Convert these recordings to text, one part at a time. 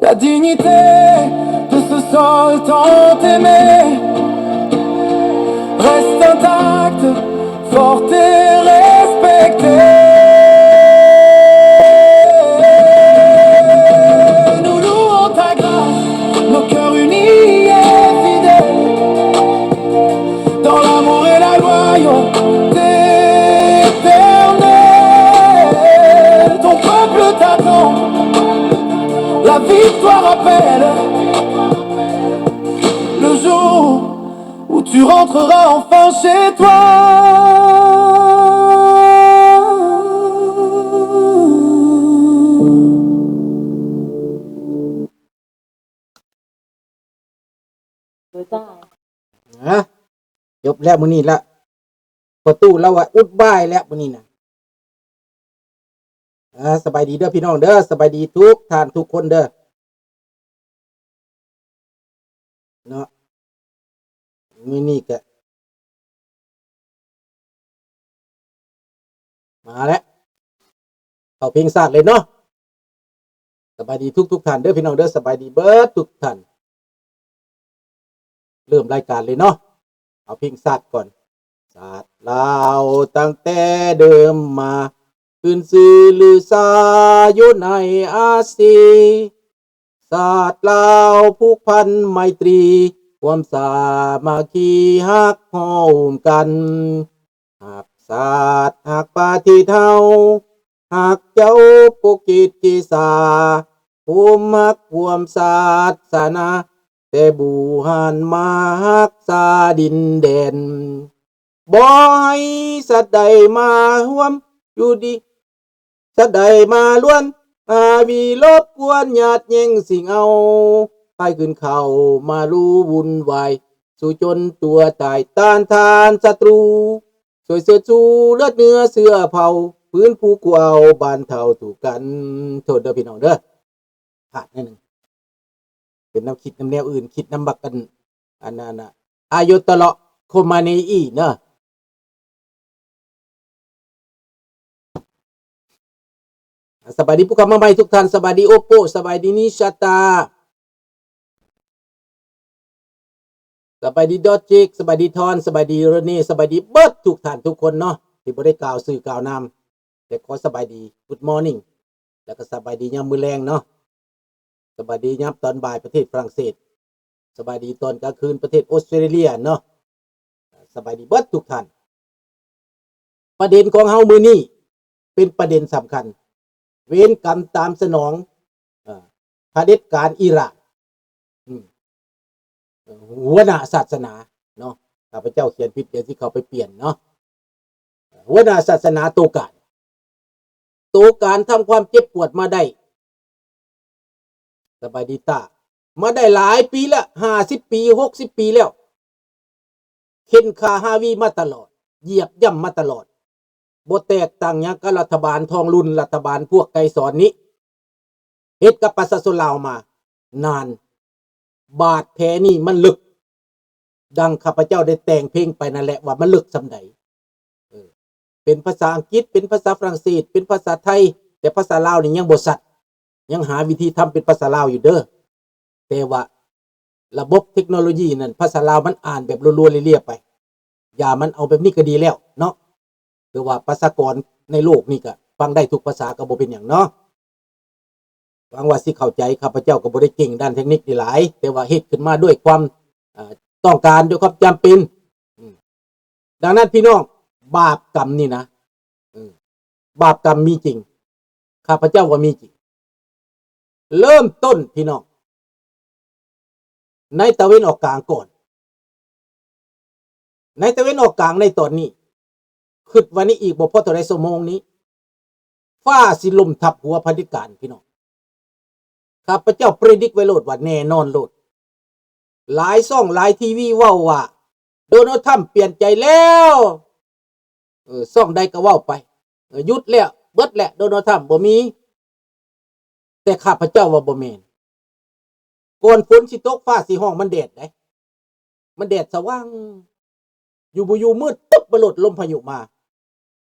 La dignité de ce sol tant aimé reste intacte, forte et respectée. Nous louons ta grâce, nos cœurs unis et fidèles, dans l'amour et la loyauté éternelle. Ton peuple t'attend, la victoire appelle. Le jour où tu rentreras enfin chez toi. ຮະ ຈົບແລ້ວມື້ນີ້ລະ ພໍ່ຕູ້ລາວວ່າອຸດບາຍແລ້ວມື້ນີ້ນະ. ອ່າ ສະບາຍດີເດີພີ່ນ້ອງເດີ ສະບາຍດີທຸກທ່ານທຸກຄົນເດີເນາະ. ມື້ນີ້ກະມາແລ້ວ ເຂົ້າເພງຊາດເລີຍເນາະ. ສະບາຍດີທຸກໆທ່ານເດີພີ່ນ້ອງເດີ ສະບາຍດີເບິດທຸກທ່ານ. ເລີ່ມລາຍການເລີຍເນາະ ເອົາເພງຊາດກ່ອນ. ຊາດລາວຕັ້ງແຕ່ເດີມມາ ຂຶ້ນຊື່ລືຊາຢູ່ໃນອາຊີ. ຊາດລາວຜູກພັນໄມຕີ ຮ່ວມສາມັກຄີຮັກຫໍ່ມກັນ. ຮັກຊາດຮັກປະເທດເຮົາ ຮັກເຈົ້າປົກກິດຕິສາ ຮ່ວມຮັກຮ່ວມສາສະໜາ ແຕ່ບູຮານມາຮັກສາດິນແດນ. ບໍ່ໃຫ້ສັດໃດມາຮ່ວມຢູ່ດີ ສັດໃດມາລວນ ຫາວິລົບກວນຍາດແຍ່ງຊິງເອົາ ໃຫ້ຂຶ້ນເຂົ້າມາລຸວຸ່ນວາຍ ສູ້ຈົນຕົວຕາຍ ຕ້ານທານສັດຕູ ຊ່ວຍເຊີດຊູເລືອດເນື້ອເຊື້ອເຜົ່າ ຟື້ນຟູກູ້ເອົາບ້ານເຖົ້າທຸກກັນ. ໂທດເດີພີ່ນ້ອງເດີ ພາດໜ້ອຍໜຶ່ງ ເປັນນຳຄິດນຳແນວອື່ນ ຄິດນຳບັກອັນ ອັນນັ້ນນະ ອາໂຍຕະເລາະ ໂຄມາເນອີເນາະ. ສະບາຍດີຜູ້ເຂົ້າມາໃໝ່ທຸກທ່ານ ສະບາຍດີໂອໂປ ສະບາຍດີນິຊາຕາ ສະບາຍດີດອດຈິກ ສະບາຍດີທອນ ສະບາຍດີໂຣເນ ສະບາຍດີເບິດທຸກທ່ານທຸກຄົນເນາະ ທີ່ບໍ່ໄດ້ກ່າວຊື່ກ່າວນາມ ແຕ່ຂໍສະບາຍດີ Good morning ແລ້ວກໍສະບາຍດີຍາມມື້ແລງເນາະ. ສະບາຍດີຍາມຕອນບ່າຍປະເທດຝຣັ່ງເສດ ສະບາຍດີຕອນກາງຄືນປະເທດອົດສະຕຣາເລຍເນາະ ສະບາຍດີເບິດທຸກທ່ານ. ປະເດັນຂອງເຮົາມື້ນີ້ເປັນປະເດັນສຳຄັນ ເວນກຳຕາມສະໜອງ ເອີ ຜະເດັດການອີຣານ ອືມ ຫົວໜ້າສາສະໜາເນາະ ຂ້າພະເຈົ້າຂຽນຜິດ ດຽວຊິເຂົ້າໄປປ່ຽນເນາະ ຫົວໜ້າສາສະໜາໂຕການ ໂຕການທຳຄວາມເຈັບປວດມາໄດ້ ສະບາຍດີຕາ ມາໄດ້ຫຼາຍປີແລ້ວ ຫ້າສິບປີ ຫົກສິບປີແລ້ວ ເຂັ່ນຂ້າຮາວີມາຕະຫຼອດ ຢຽບຢ່ຳມາຕະຫຼອດ ບໍ່ແຕກຕ່າງຫຍັງກັບລັດຖະບານທອງລຸນ ລັດຖະບານພວກໄກສອນນີ້ ເຮັດກັບປະຊາຊົນລາວມານານ ບາດແຜນີ້ມັນເລິກ ດັ່ງຂ້າພະເຈົ້າໄດ້ແຕ່ງເພງໄປນັ້ນແຫຼະວ່າມັນເລິກສ່ຳໃດ ເອີ ເປັນພາສາອັງກິດ ເປັນພາສາຝຣັ່ງເສດ ເປັນພາສາໄທ ແຕ່ພາສາລາວນີ້ຍັງບໍ່ຊັດ ຍັງຫາວິທີທຳເປັນພາສາລາວຢູ່ເດີ ແຕ່ວ່າລະບົບເທັກໂນໂລຢີນັ້ນ ພາສາລາວມັນອ່ານແບບລົວໆເລຍໆໄປ ຢ່າມັນ ເອົາແບບນີ້ກໍດີແລ້ວເນາະ ຄືວ່າປະຊາກອນໃນໂລກນີ້ກໍຟັງໄດ້ທຸກພາສາກໍບໍ່ເປັນຫຍັງເນາະ. ຫວັງວ່າຊິເຂົ້າໃຈ ຂ້າພະເຈົ້າກໍບໍ່ໄດ້ເກັ່ງດ້ານເທັກນິກນີ້ຫຼາຍ ແຕ່ວ່າເຮັດຂຶ້ນມາດ້ວຍຄວາມ ເອີ ຕ້ອງການ ດ້ວຍຄວາມຈຳເປັນ ອືມ ດັ່ງນັ້ນພີ່ນ້ອງ ບາບກຳນີ້ນະ ເອີ ບາບກຳມີຈິງ ຂ້າພະເຈົ້າວ່າມີຈິງ. ເລີ່ມຕົ້ນພີ່ນ້ອງ ໃນຕາເວັນອອກກາງກ່ອນ ໃນຕາເວັນອອກກາງໃນຕອນນີ້ ຄິດວ່ານີ້ອີກບໍ່ພໍເທົ່າໃດຊົ່ວໂມງນີ້ ຟ້າຊິລົ້ມທັບຫົວຜະເດັດການພີ່ນ້ອງ. ຂ້າພະເຈົ້າ predict ໄວ້ໂລດວ່າແນ່ນອນໂລດ. ຫຼາຍຊ່ອງຫຼາຍທີວີເວົ້າວ່າ ໂດນັລ ທຣຳປ່ຽນໃຈແລ້ວ. ເອີ ຊ່ອງໃດກໍເວົ້າໄປ. ເອີ ຢຸດແລ້ວ ເບິດແລ້ວ ໂດນັລ ທຣຳບໍ່ມີ. ແຕ່ຂ້າພະເຈົ້າວ່າບໍ່ແມ່ນ. ກ່ອນຝົນຊິຕົກ ຟ້າຊິຮ້ອງ ມັນແດດໃດ໋. ມັນແດດສະຫວ່າງ. ຢູ່ບໍ່ຢູ່ມືດຕຶບມາໂລດ ລົມພາຍຸມາ.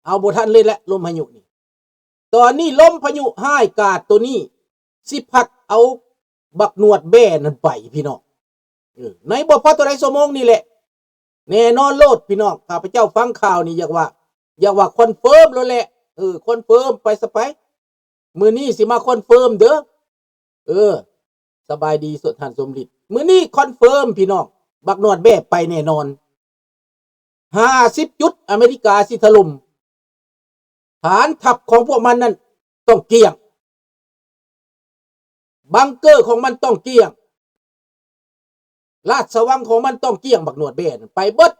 ເອົາບໍ່ທັນເລີຍແຫຼະ ລົມພາຍຸນີ້. ຕອນນີ້ລົມພາຍຸຮ້າຍກາດໂຕນີ້ ຊິພັດເອົາ ບັກໜວດແບ້ນັ້ນໄປພີ່ນ້ອງ. ເອີ ໃນບໍ່ພໍເທົ່າໃດຊົ່ວໂມງນີ້ແຫຼະ ແນ່ນອນໂລດພີ່ນ້ອງ. ຂ້າພະເຈົ້າຟັງຂ່າວນີ້ ຢາກວ່າ ຢາກວ່າຄອນເຟີມໂລດແຫຼະ. ເອີ ຄອນເຟີມໄປຊະໄປ. ມື້ນີ້ຊິມາຄອນເຟີມເດີ. ເອີ ສະບາຍດີທ່ານສົມລິດ. ມື້ນີ້ຄອນເຟີມພີ່ນ້ອງ ບັກໜວດແບ້ໄປແນ່ນອນ. ຫ້າສິບຈຸດ ອາເມລິກາຊິຖະຫຼົ່ມ. ຖານທັບຂອງພວກມັນນັ້ນຕ້ອງກ້ຽງ. ບັງເກີຂອງມັນຕ້ອງກ້ຽງ. ລາຊະວັງຂອງມັນຕ້ອງກ້ຽງ. ບັກໜວດແບ້ນັ້ນໄປເບິດ.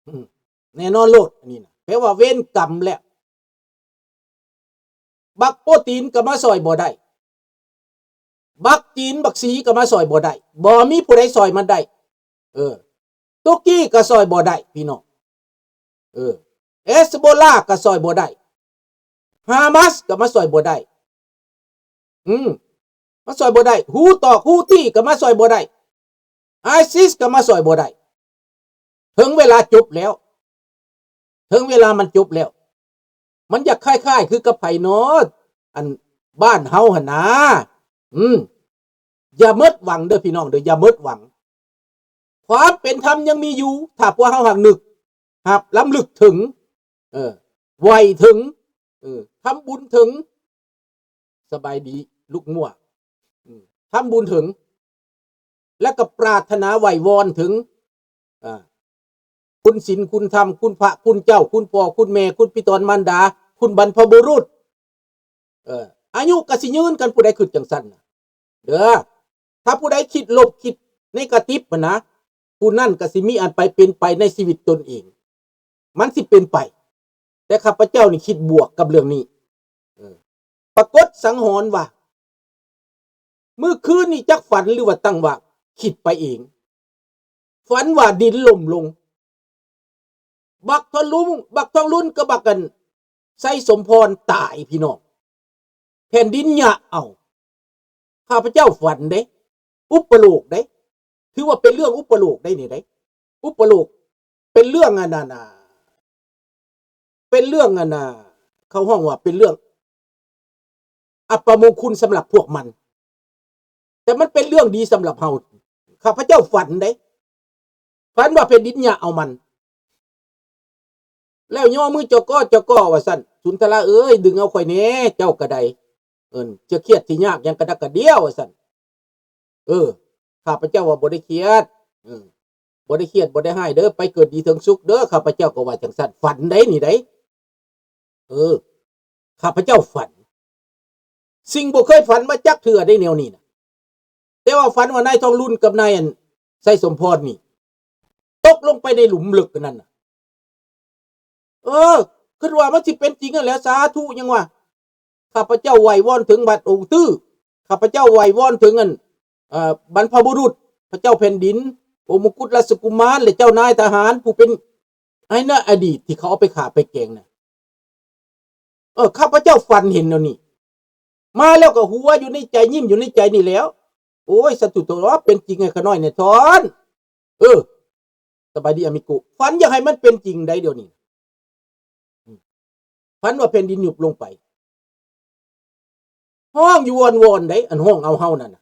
ອືມ ແນ່ນອນໂລດ ອັນນີ້ນະ ແປວ່າເວນກຳແລ້ວ. ບັກໂປຕີນກໍມາຊ່ອຍບໍ່ໄດ້. ບັກຈີນ ບັກສີກໍມາຊ່ອຍບໍ່ໄດ້. ບໍ່ມີຜູ້ໃດຊ່ອຍມັນໄດ້. ເອີ ຕຸກກີກໍຊ່ອຍບໍ່ໄດ້ພີ່ນ້ອງ. ເອີ ເອສໂບລາກໍຊ່ອຍບໍ່ໄດ້. ຮາມາສກໍມາຊ່ອຍບໍ່ໄດ້. ອືມ ມາຊ່ອຍບໍ່ໄດ້. ຮູ້ຕອກ ຮູ້ຕີກໍມາຊ່ອຍບໍ່ໄດ້. ໄອຊິສກໍມາຊ່ອຍບໍ່ໄດ້. ເຖິງເວລາຈົບແລ້ວ. ເຖິງເວລາມັນຈົບແລ້ວ. ມັນຢາກຄ້າຍໆຄືກັບໃຜເນາະ ອັນບ້ານເຮົາຫັ້ນນາ. ອືມ ຢ່າໝົດຫວັງເດີພີ່ນ້ອງເດີ ຢ່າໝົດຫວັງ. ຄວາມເປັນທຳຍັງມີຢູ່ ຖ້າພວກເຮົາຫາກນຶກ ຫາກລຳລຶກເຖິງ ເອີ ໄຫວ້ເຖິງ ເອີ ທຳບຸນເຖິງ. ສະບາຍດີລູກມົ້ວ. ອືມ ທຳບຸນເຖິງ ແລ້ວກໍປາດຖະໜາໄຫວ້ວອນເຖິງ ອ່າ ຄຸນສິນຄຸນທຳ ຄຸນພະຄຸນເຈົ້າ ຄຸນພໍ່ຄຸນແມ່ ຄຸນພີ່ຕອນມານດາ ຄຸນບັນພະບຸລຸດ. ເອີ ອາຍຸກໍຊິຍືນ ຄັນຜູ້ໃດຄິດຈັ່ງຊັ້ນນະເດີ. ຖ້າຜູ້ໃດຄິດລົບ ຄິດເນກາຕິບຫັ້ນນະ ຜູ້ນັ້ນກໍຊິມີອັນໄປເປັນໄປໃນຊີວິດຕົນເອງ. ມັນຊິເປັນໄປ. ແຕ່ຂ້າພະເຈົ້ານີ້ຄິດບວກກັບເລື່ອງນີ້. ເອີ ປາກົດສັງຫອນວ່າ ມື້ຄືນນີ້ຈັກຝັນ ຫຼືວ່າຕັ້ງວ່າຄິດໄປເອງ. ຝັນວ່າດິນລົ້ມລົງ. ບັກທອງລຸນ ບັກທອງລຸນກັບບັກ ອັນ ໄຊສົມພອນຕາຍພີ່ນ້ອງ. ແຜ່ນດິນຫຍະເອົາ. ຂ້າພະເຈົ້າຝັນເດ້ ອຸປະໂລກເດ້ ຖືວ່າເປັນເລື່ອງອຸປະໂລກໄດ໋ນີ້ເດ້. ອຸປະໂລກ ເປັນເລື່ອງອັນນັ້ນນະ ເປັນເລື່ອງອັນນ່າ ເຂົາຮ້ອງວ່າເປັນເລື່ອງອັບປະມົງຄຸນສຳລັບພວກມັນ ແຕ່ມັນເປັນເລື່ອງດີສຳລັບເຮົາ. ຂ້າພະເຈົ້າຝັນເດ້ ຝັນວ່າແຜ່ນດິນຫຍະເອົາມັນ ແລ້ວຍໍມືເຈົ້າກໍ ເຈົ້າກໍວ່າຊັ້ນ. ສຸນທະລາເອີຍ ດຶງເອົາຂ້ອຍແດ່ ເຈົ້າກໍໄດ້. ເອີ ຈະຄຽດຊິຍາກຫຍັງກະດັກກະດຽວວ່າຊັ້ນ. ເອີ ຂ້າພະເຈົ້າວ່າບໍ່ໄດ້ຄຽດ. ເອີ ບໍ່ໄດ້ຄຽດ ບໍ່ໄດ້ຮ້າຍເດີ ໄປເກີດດີເຖິງສຸກເດີ. ຂ້າພະເຈົ້າກໍວ່າຈັ່ງຊັ້ນ ຝັນໄດ໋ນີ້ໄດ໋. ເອີ ຂ້າພະເຈົ້າຝັນ ສິ່ງບໍ່ເຄີຍຝັນມາຈັກເທື່ອໄດ໋ແນວນີ້ນະ. ແຕ່ວ່າຝັນວ່ານາຍທອງລຸນກັບນາຍ ອັນ ໄຊສົມພອນນີ້ ຕົກລົງໄປໃນຫຼຸມເລິກອັນນັ້ນນະ. ເອີ ຄິດວ່າມັນຊິເປັນຈິງຫັ້ນແຫຼະ ສາທຸ ຫຍັງວ່າ. ຂ້າພະເຈົ້າໄຫວ້ວອນເຖິງບັດອົງຕື້ ຂ້າພະເຈົ້າໄຫວ້ວອນເຖິງອັນ ເອີ ບັນພະບຸລຸດ ພະເຈົ້າແຜ່ນດິນ ອົງມະກຸດລາຊະກຸມານ ແລະ ເຈົ້ານາຍທະຫານຜູ້ເປັນໃນອະດີດທີ່ເຂົາເອົາໄປຂ້າໄປແກງນະ. ເອີ ຂ້າພະເຈົ້າຝັນເຫັນແນວນີ້ ມາແລ້ວກໍຫົວຢູ່ໃນໃຈ ຍິ້ມຢູ່ໃນໃຈນີ້ແຫຼ້ວ. ໂອ້ຍ ສາທຸເຖາະ ເປັນຈິງໃຫ້ຂ້ານ້ອຍແດ່ທ້ອນ. ເອີ ສະບາຍດີອາມິໂກ. ຝັນຢາກໃຫ້ມັນເປັນຈິງໄດ໋ດຽວນີ້. ອືມ ຝັນວ່າແຜ່ນດິນຍຸບລົງໄປ. ຮ້ອງຢູ່ວອນໆໄດ໋ ອັນຮ້ອງເອົາເຮົານັ້ນນະ.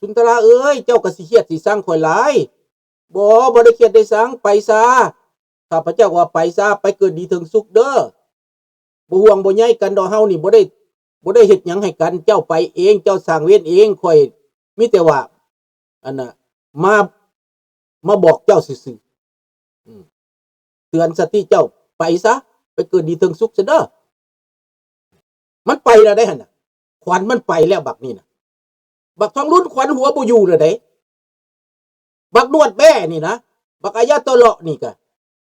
ສຸນທະລາເອີຍ ເຈົ້າກໍຊິຄຽດຊິຊັງຂ້ອຍຫຼາຍ. ບໍ່ ບໍ່ໄດ້ຄຽດໄດ້ຊັງ ໄປຊະ. ຂ້າພະເຈົ້າວ່າໄປຊະ ໄປເກີດດີເຖິງສຸກເດີ. ບໍ່ຫ່ວງບໍ່ໃຍກັນດອກ ເຮົານີ້ບໍ່ໄດ້ ບໍ່ໄດ້ເຮັດຫຍັງໃຫ້ກັນ. ເຈົ້າໄປເອງ ເຈົ້າສ້າງເວນເອງ. ຂ້ອຍມີແຕ່ວ່າ ອັນນ່າ ມາ ມາບອກເຈົ້າຊື່ໆ. ອືມ ເຕືອນສະຕິເຈົ້າ ໄປຊະ ໄປເກີດດີເຖິງສຸກຊະເດີ. ມັນໄປແລ້ວໄດ໋ຫັ້ນນະ ຂວັນມັນໄປແລ້ວບັກນີ້ນະ. ບັກທອງລຸນຂວັນຫົວບໍ່ຢູ່ແລ້ວເດ້. ບັກໜວດແບ້ນີ້ນະ ບັກອາຍາໂຕເລາະນີ້ກະ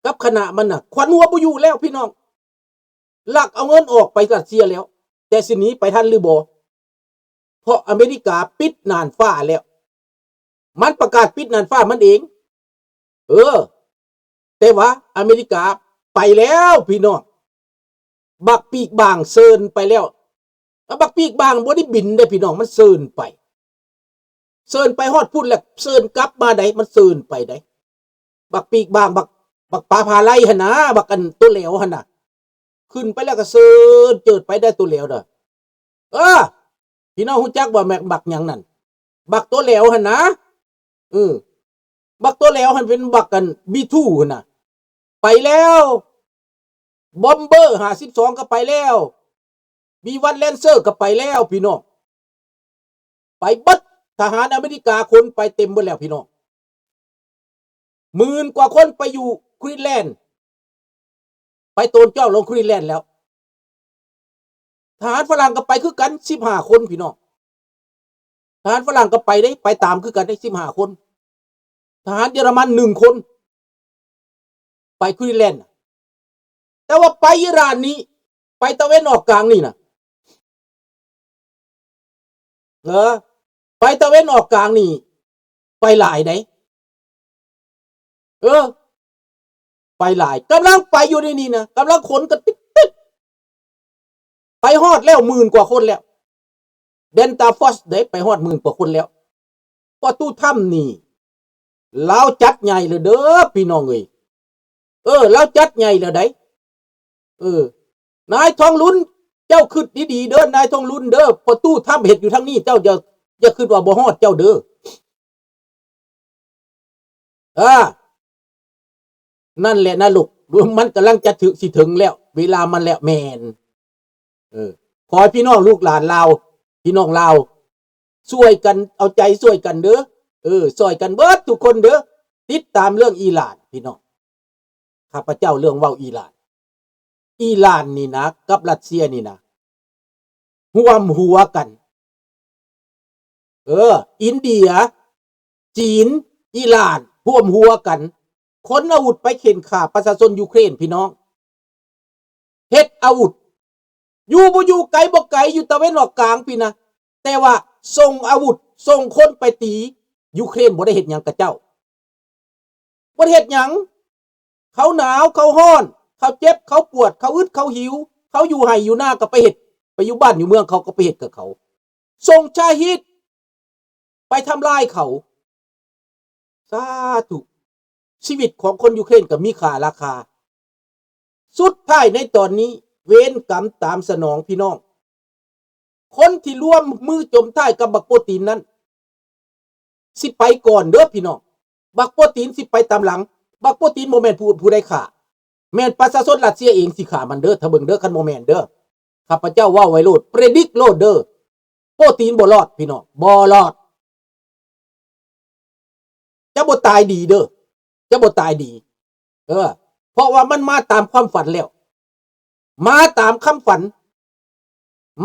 ກັບຄະນະມັນນະ ຂວັນຫົວບໍ່ຢູ່ແລ້ວພີ່ນ້ອງ. ລັກເອົາເງິນອອກໄປຣັດເຊຍແລ້ວ ແຕ່ຊິໜີໄປທັນຫຼືບໍ່? ເພາະອາເມລິກາປິດນ່ານຟ້າແລ້ວ. ມັນປະກາດປິດນ່ານຟ້າມັນເອງ. ເອີ ແຕ່ວ່າອາເມລິກາໄປແລ້ວພີ່ນ້ອງ. ບັກປີກບາງເຊີນໄປແລ້ວ. ບັກປີກບາງບໍ່ໄດ້ບິນເດ້ພີ່ນ້ອງ ມັນເຊີນໄປ. ເຊີນໄປຮອດພຸ້ນແລ້ວເຊີນກັບມາໄດ໋ ມັນເຊີນໄປໄດ໋. ບັກປີກບາງ ບັກ ບັກປາພາໄລຫັ້ນນະ ບັກອັນໂຕແຫຼວຫັ້ນນະ ຂຶ້ນໄປແລ້ວກໍເຊີນເຈີດໄປໄດ້ໂຕແຫຼວນະ. ເອີ ພີ່ນ້ອງຮູ້ຈັກບໍ່ ແມັກບັກຫຍັງນັ້ນ? ບັກໂຕແຫຼວຫັ້ນນະ. ເອີ ບັກໂຕແຫຼວຫັ້ນເປັນບັກອັນ ບີທູຫັ້ນນະ ໄປແລ້ວ. ບອມເບີຫ້າສິບສອງກໍໄປແລ້ວ. ບີວັນແລນເຊີກໍໄປແລ້ວພີ່ນ້ອງ ໄປເບິດ. ທະຫານອາເມລິກາຂົນໄປເຕັມເບິດແລ້ວພີ່ນ້ອງ. ໝື່ນກວ່າຄົນໄປຢູ່ກຣີນແລນ ໄປໂຕນຈ້ອງລົງກຣີນແລນແລ້ວ. ທະຫານຝຣັ່ງກໍໄປຄືກັນສິບຫ້າຄົນພີ່ນ້ອງ. ທະຫານຝຣັ່ງກໍໄປເດ້ ໄປຕາມຄືກັນເດ້ ສິບຫ້າຄົນ. ທະຫານເຢຍລະມັນໜຶ່ງຄົນ ໄປກຣີນແລນ. ແຕ່ວ່າໄປອີຣານນີ້ ໄປຕາເວັນອອກກາງນີ້ນະ ເອີ ໄປຕາເວັນອອກກາງນີ້ ໄປຫຼາຍໃດ. ເອີ ໄປຫຼາຍ. ກຳລັງໄປຢູ່ໃນນີ້ນະ ກຳລັງຂົນກັນຕິບໆ ໄປຮອດແລ້ວ ໝື່ນກວ່າຄົນແລ້ວ. ເດນຕາຟອສເດ້ ໄປຮອດໝື່ນກວ່າຄົນແລ້ວ. ພໍ່ຕູ້ທຳນີ້ ລາວຈັດໃຫຍ່ແລ້ວເດີພີ່ນ້ອງເອີຍ. ເອີ ລາວຈັດໃຫຍ່ແລ້ວໃດ. ເອີ ນາຍທອງລຸນ ເຈົ້າຄິດດີໆເດີ ນາຍທອງລຸນເດີ. ພໍ່ຕູ້ທຳເຮັດຢູ່ທາງນີ້ ເຈົ້າຢ່າ ຢ່າຄິດວ່າບໍ່ຮອດເຈົ້າເດີ. ເອີ ນັ້ນແຫຼະນະລູກ ມັນກຳລັງຈະຖືກ ຊິເຖິງແລ້ວ ເວລາມັນແລ້ວ. ແມ່ນ ເອີ ຂໍໃຫ້ພີ່ນ້ອງລູກຫຼານລາວ ພີ່ນ້ອງລາວ ຊ່ວຍກັນ ເອົາໃຈຊ່ວຍກັນເດີ. ເອີ ຊ່ອຍກັນເບິດທຸກຄົນເດີ. ຕິດຕາມເລື່ອງອີຣານພີ່ນ້ອງ. ຂ້າພະເຈົ້າເລື່ອງເວົ້າອີຣານ. ອີຣານນີ້ນະ ກັບຣັດເຊຍນີ້ນະ ຮ່ວມຫົວກັນ. ເອີ ອິນເດຍ ຈີນ ອີຣານ ຮ່ວມຫົວກັນ ຂົນອາວຸດໄປເຂັ່ນຂ້າປະຊາຊົນຢູເຄຣນພີ່ນ້ອງ. ເຮັດອາວຸດ ຢູ່ບໍ່ຢູ່ ໄກບໍ່ໄກ ຢູ່ຕາເວັນອອກກາງພີ້ນະ, ແຕ່ວ່າສົ່ງອາວຸດ ສົ່ງຄົນໄປຕີຢູເຄຣນ ບໍ່ໄດ້ເຮັດຫຍັງກັບເຈົ້າ. ບໍ່ໄດ້ເຮັດຫຍັງ. ເຂົາໜາວ ເຂົາຮ້ອນ ເຂົາເຈັບ ເຂົາປວດ ເຂົາອຶດ ເຂົາຫິວ ເຂົາຢູ່ໄຮ່ຢູ່ນາກໍໄປເຮັດ ໄປຢູ່ບ້ານຢູ່ເມືອງເຂົາກໍໄປເຮັດກັບເຂົາ. ສົ່ງຊາຮີດໄປທຳລາຍເຂົາ. ສາທຸ. ຊີວິດຂອງຄົນຢູເຄຣນກໍມີຄ່າລາຄາ. ສຸດທ້າຍໃນຕອນນີ້ ເວນກຳຕາມສະໜອງພີ່ນ້ອງ. ຄົນທີ່ລວມມືຈົມທ້າຍກັບບັກໂປຕີນນັ້ນ ຊິໄປກ່ອນເດີພີ່ນ້ອງ. ບັກໂປຕີນຊິໄປຕາມຫຼັງ. ບັກໂປຕີນບໍ່ແມ່ນຜູ້ ຜູ້ໃດຂ້າ. ແມ່ນປະຊາຊົນຣັດເຊຍເອງຊິຂ້າມັນເດີ. ຖ້າເບິ່ງເດີ ຄັນບໍ່ແມ່ນເດີ. ຂ້າພະເຈົ້າເວົ້າໄວ້ໂລດ predict ໂລດເດີ. ໂປຕີນບໍ່ລອດພີ່ນ້ອງ ບໍ່ລອດ. ຈະບໍ່ຕາຍດີເດີ ຈະບໍ່ຕາຍດີ. ເອີ ເພາະວ່າມັນມາຕາມຄວາມຝັນແລ້ວ ມາຕາມຄຳຝັນ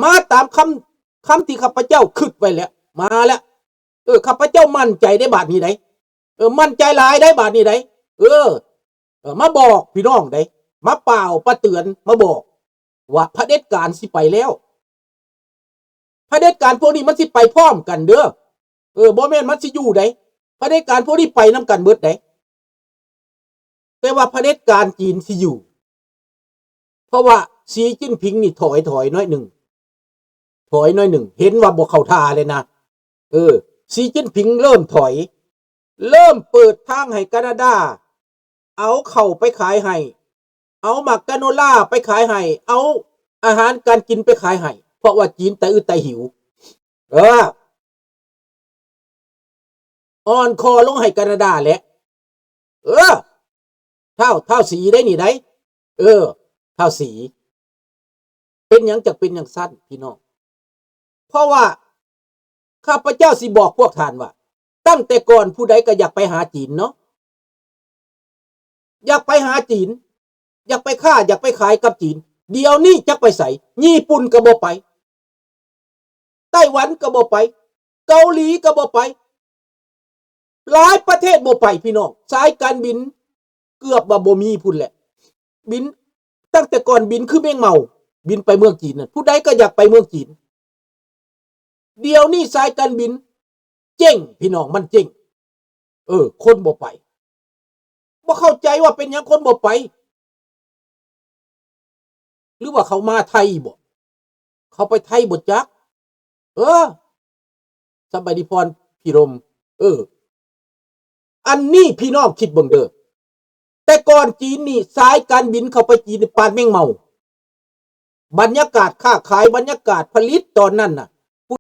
ມາຕາມຄຳ ຄຳທີ່ຂ້າພະເຈົ້າຄິດໄວ້ແລ້ວ ມາແລ້ວ. ເອີ ຂ້າພະເຈົ້າໝັ້ນໃຈໄດ໋ບາດນີ້ໄດ໋. ເອີ ໝັ້ນໃຈຫຼາຍໄດ໋ບາດນີ້ໄດ໋. ເອີ ເອີ ມາບອກພີ່ນ້ອງໄດ໋ ມາປ່າວ ມາເຕືອນ ມາບອກວ່າຜະເດັດການຊິໄປແລ້ວ. ຜະເດັດການພວກນີ້ມັນຊິໄປພ້ອມກັນເດີ. ເອີ ບໍ່ແມ່ນມັນຊິຢູ່ໃດ໋. ຜະເດັດການພວກນີ້ໄປນຳກັນເບິດໃດ໋. ແຕ່ວ່າຜະເດັດການຈີນຊິຢູ່ ເພາະວ່າສີຈິ້ນຜິງນີ້ຖອຍ ຖອຍໜ້ອຍໜຶ່ງ ຖອຍໜ້ອຍໜຶ່ງ ເຫັນວ່າບໍ່ເຂົ້າທ່າແລ້ວນະ. ເອີ ສີຈິ້ນຜິງເລີ່ມຖອຍ ເລີ່ມເປີດທາງໃຫ້ການາດາ ເອົາເຂົ້າໄປຂາຍໃຫ້ ເອົາໝາກກາໂນລາໄປຂາຍໃຫ້ ເອົາອາຫານການກິນໄປຂາຍໃຫ້ ເພາະວ່າຈີນຕາອຶດຕາຫິວ. ເອີ ອ່ອນຄໍລົງໃຫ້ການາດາແຫຼະ. ເອີ ທ້າວ ທ້າວສີໄດ໋ນີ້ໄດ໋. ເອີ ທ້າວສີ. ເປັນຫຍັງຈັ່ງເປັນຈັ່ງຊັ້ນພີ່ນ້ອງ? ເພາະວ່າຂ້າພະເຈົ້າຊິບອກພວກທ່ານວ່າ ຕັ້ງແຕ່ກ່ອນຜູ້ໃດກໍຢາກໄປຫາຈີນເນາະ ຢາກໄປຫາຈີນ ຢາກໄປຄ້າ ຢາກໄປຂາຍກັບຈີນ. ດຽວນີ້ຈັກໄປໃສ? ຍີ່ປຸ່ນກໍບໍ່ໄປ ໄຕ້ຫວັນກໍບໍ່ໄປ ເກົາຫຼີກໍບໍ່ໄປ ຫຼາຍປະເທດບໍ່ໄປພີ່ນ້ອງ. ສາຍການບິນເກືອບວ່າບໍ່ມີພຸ້ນແຫຼະ. ບິນ ຕັ້ງແຕ່ກ່ອນບິນຄືແມງເມົາ ບິນໄປເມືອງຈີນນັ້ນ ຜູ້ໃດກໍຢາກໄປເມືອງຈີນ. ດຽວນີ້ສາຍການບິນເຈັງພີ່ນ້ອງ ມັນເຈັງ. ເອີ ຄົນບໍ່ໄປ. ບໍ່ເຂົ້າໃຈວ່າເປັນຫຍັງຄົນບໍ່ໄປ. ຫຼືວ່າເຂົາມາໄທບໍ? ເຂົາໄປໄທບໍຈັກ. ເອີ ສະບາຍດີພອນ ພີ່ລົມ. ເອີ ອັນນີ້ພີ່ນ້ອງຄິດເບິ່ງເດີ. ແຕ່ກ່ອນຈີນນີ້ ສາຍການບິນເຂົ້າໄປຈີນນີ້ປານແມງເມົາ. ບັນຍາກາດຄ້າຂາຍ ບັນຍາກາດຜະລິດຕອນນັ້ນນະ